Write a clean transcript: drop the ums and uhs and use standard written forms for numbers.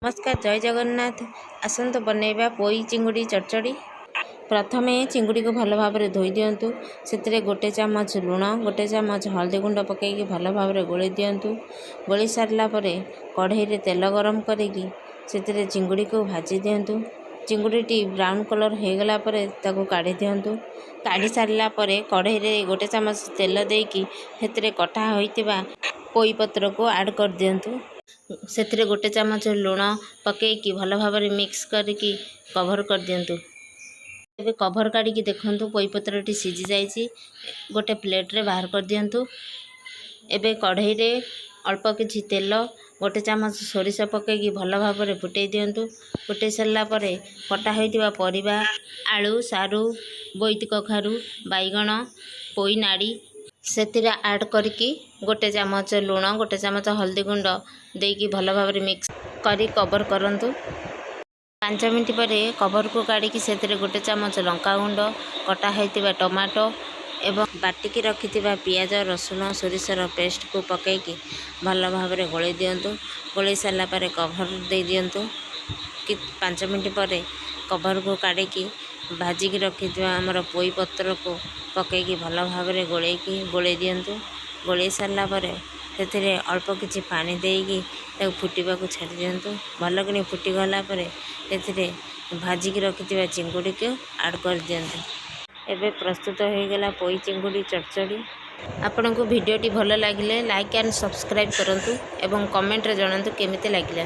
ନମସ୍କାର, ଜୟ ଜଗନ୍ନାଥ। ଆସନ୍ତୁ ବନେଇବା ପୋଇ ଚିଙ୍ଗୁଡ଼ି ଚଡ଼ଚଡ଼ି। ପ୍ରଥମେ ଚିଙ୍ଗୁଡ଼ିକୁ ଭଲ ଭାବରେ ଧୋଇ ଦିଅନ୍ତୁ। ସେଥିରେ 1 ଚାମଚ ଲୁଣ, 1 ଚାମଚ ହଳଦୀ ଗୁଣ୍ଡ ପକାଇକି ଭଲ ଭାବରେ ଗୋଳେଇ ଦିଅନ୍ତୁ। ଗୋଳେଇ ସାରିଲା ପରେ କଢ଼େଇରେ ତେଲ ଗରମ କରିକି ସେଥିରେ ଚିଙ୍ଗୁଡ଼ିକୁ ଭାଜି ଦିଅନ୍ତୁ। ଚିଙ୍ଗୁଡ଼ିଟି ବ୍ରାଉନ୍ କଲର୍ ହେଇଗଲା ପରେ ତାକୁ କାଢ଼ି ଦିଅନ୍ତୁ। କାଢ଼ି ସାରିଲା ପରେ କଢ଼େଇରେ 1 ଚାମଚ ତେଲ ଦେଇକି ସେଥିରେ କଟା ହୋଇଥିବା ପୋଇ ପତ୍ରକୁ ଆଡ଼୍ କରିଦିଅନ୍ତୁ। ସେଥିରେ 1 ଚାମଚ ଲୁଣ ପକାଇକି ଭଲ ଭାବରେ ମିକ୍ସ କରିକି କଭର୍ କରିଦିଅନ୍ତୁ। ଏବେ କଭର୍ କାଢ଼ିକି ଦେଖନ୍ତୁ, ପୋଇ ପତ୍ରଟି ସିଝି ଯାଇଛି। ଗୋଟେ ପ୍ଲେଟ୍ରେ ବାହାର କରିଦିଅନ୍ତୁ। ଏବେ କଢ଼େଇରେ ଅଳ୍ପ କିଛି ତେଲ, 1 ଚାମଚ ସୋରିଷ ପକାଇକି ଭଲ ଭାବରେ ଫୁଟେଇ ଦିଅନ୍ତୁ। ଫୁଟେଇ ସାରିଲା ପରେ କଟା ହୋଇଥିବା ପରିବା, ଆଳୁ, ସାରୁ, ବୋଇତି କଖାରୁ, ବାଇଗଣ, ପୋଇ ନାଡ଼ି ସେଥିରେ ଆଡ଼୍ କରିକି 1 ଚାମଚ ଲୁଣ, 1 ଚାମଚ ହଳଦୀ ଗୁଣ୍ଡ ଦେଇକି ଭଲ ଭାବରେ ମିକ୍ସ କରି କଭର୍ କରନ୍ତୁ। 5 ମିନିଟ୍ ପରେ କଭର୍କୁ କାଢ଼ିକି ସେଥିରେ 1 ଚାମଚ ଲଙ୍କାଗୁଣ୍ଡ, କଟା ହୋଇଥିବା ଟମାଟୋ ଏବଂ ବାଟିକି ରଖିଥିବା ପିଆଜ, ରସୁଣ, ସୋରିଷର ପେଷ୍ଟକୁ ପକାଇକି ଭଲ ଭାବରେ ଗୋଳେଇ ଦିଅନ୍ତୁ। ଗୋଳେଇ ସାରିଲା ପରେ କଭର୍ ଦେଇ ଦିଅନ୍ତୁ କି 5 ମିନିଟ୍ ପରେ କଭର୍କୁ କାଢ଼ିକି ଭାଜିକି ରଖିଥିବା ଆମର ପୋଇ ପତ୍ରକୁ ପକାଇକି ଭଲ ଭାବରେ ଗୋଳେଇ ଦିଅନ୍ତୁ। ଗୋଳେଇ ସାରିଲା ପରେ ସେଥିରେ ଅଳ୍ପ କିଛି ପାଣି ଦେଇକି ତାକୁ ଫୁଟିବାକୁ ଛାଡ଼ି ଦିଅନ୍ତୁ। ଭଲକିନି ଫୁଟିଗଲା ପରେ ସେଥିରେ ଭାଜିକି ରଖିଥିବା ଚିଙ୍ଗୁଡ଼ିକୁ ଆଡ଼୍ କରିଦିଅନ୍ତୁ। ଏବେ ପ୍ରସ୍ତୁତ ହୋଇଗଲା ପୋଇ ଚିଙ୍ଗୁଡ଼ି ଚଡ଼ଚଡ଼ି। ଆପଣଙ୍କୁ ଭିଡ଼ିଓଟି ଭଲ ଲାଗିଲେ ଲାଇକ୍ ଆଣ୍ଡ ସବସ୍କ୍ରାଇବ୍ କରନ୍ତୁ ଏବଂ କମେଣ୍ଟରେ ଜଣାନ୍ତୁ କେମିତି ଲାଗିଲା।